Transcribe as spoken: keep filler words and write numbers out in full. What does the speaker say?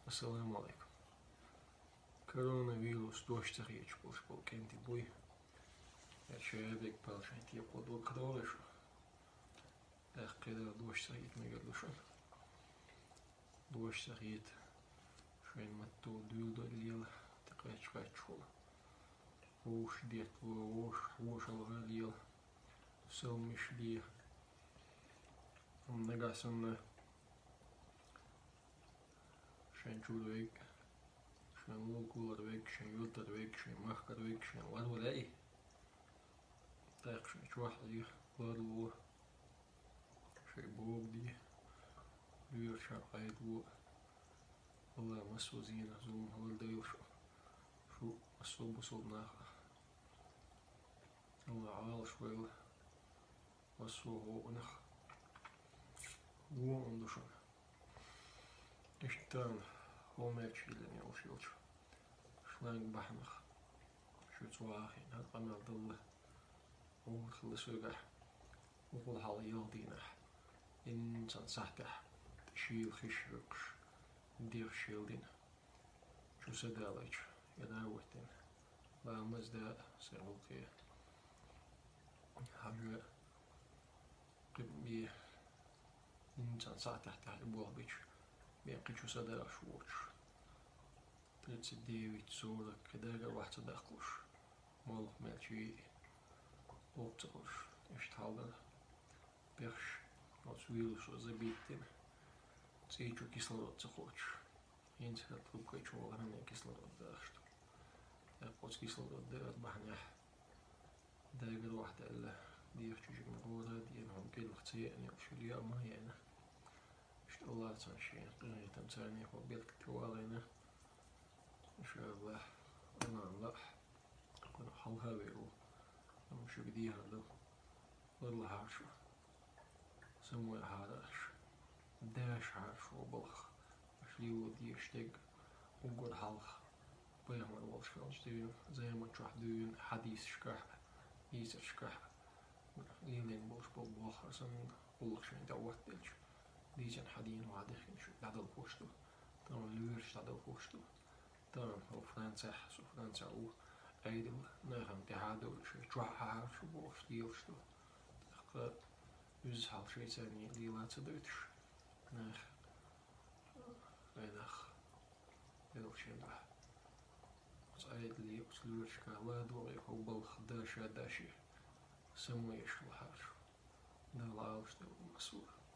Ассаламу алейкум. Коронавирус дош ца хеташ болуш болу кӀентий буй. Эр шайбек палшайн текъо дог кадолуш. ТӀаккха кхидӀа дош ца хета мегар ду шуна. Дош ца хета. Шайн матто дуьйла дай лела, тӀе кхаьчча кхаьчча хула. Вовшах детта, вовшах хьошалгӀа лела. Сел миш бе. Амма нагахь санна шайн чуьра вега, шайн лулгулара вега, шайн юьртара вега, шайн махкара вега, шайн ларвала яй. ТӀаккха шайн чохь а ларло, шайн богу де, лоьрашна къайдало. Алла массо а зенах, зуламах лардойла шу, шу массо а бусалба нахах. Алла Ӏалаш войла массо а гӀуллакхах. Вон ду шуна. Иштта хӀуманаш хилла йолуш йолчу шланг бахьанах шу цу вахийна къамел далла, гӀур хилла соьгахь, вукхул хьалха ялх дийнахь, инсан сахьтехь шийла хиш хӀуьттуш, дегӀ шийла дина. Чу са далийча, я да ваттина. Ламаз да, сайн гӀуллакхе. Хьажа, кхин бен, инсан сахьтехь тӀехь и болх бича, бен кхин чу са далаш воцуш. Тридцать девять, сорок, кхин дагар вахь ца даккхалуш. Молха мел чий, луп ца хуьлуш. Иштта хьал дара. Пехаш оцу вирусо забиттина. ЦӀий чу кислород ца кхочуш. ХӀинца хӀара трубкай чу вахана кислород дахаш ду. ТӀаккха оцу кислород даар бахьанехь, дагар вахь даьлла, дегӀ чу жимма гӀора а деана, хӀума кӀелах ца еана, йолуш хилла а ма еана. Иштта Аллах царна шен къинхетам, царнехула беркат тӀе валийна. Иншаллах, Аллахьан лаахь, кхунах хьалха вер ву, амма шуьга дехар ду. Ларлахьара шу, самавалахьара аша, дашахьара шу балхах. Аша лело дезаш дерг уггар хьалха пайхамар волчу хенахь дуьйна, заман чохь дуьйна хьадисашкахь а, дийцаршкахь а, лелийна болуш болу болх хӀара санна гӀуллакх шайна тӀе хӀоттаделча, дийцина хьадийна вахь дихкина шу дӀадала хууш ду, тахана лоьраш дӀадала хууш ду. Тахана хӀо Францехь, со Францехь ву, Ӏедал нахана тӀаьхьа а довлуш, чохь а хьара шу бохуш лелаш ду. ТӀаккха уьзза хьалха шайца а лела ца дойтуш, нах, вай нах, Делла шен дуьхьа. Оцу Ӏедале, оцу лоьрашка ладогӀий хӀо балхах даша а даший, самавеш лахьара шу. Дала Ӏалаш делла массо а.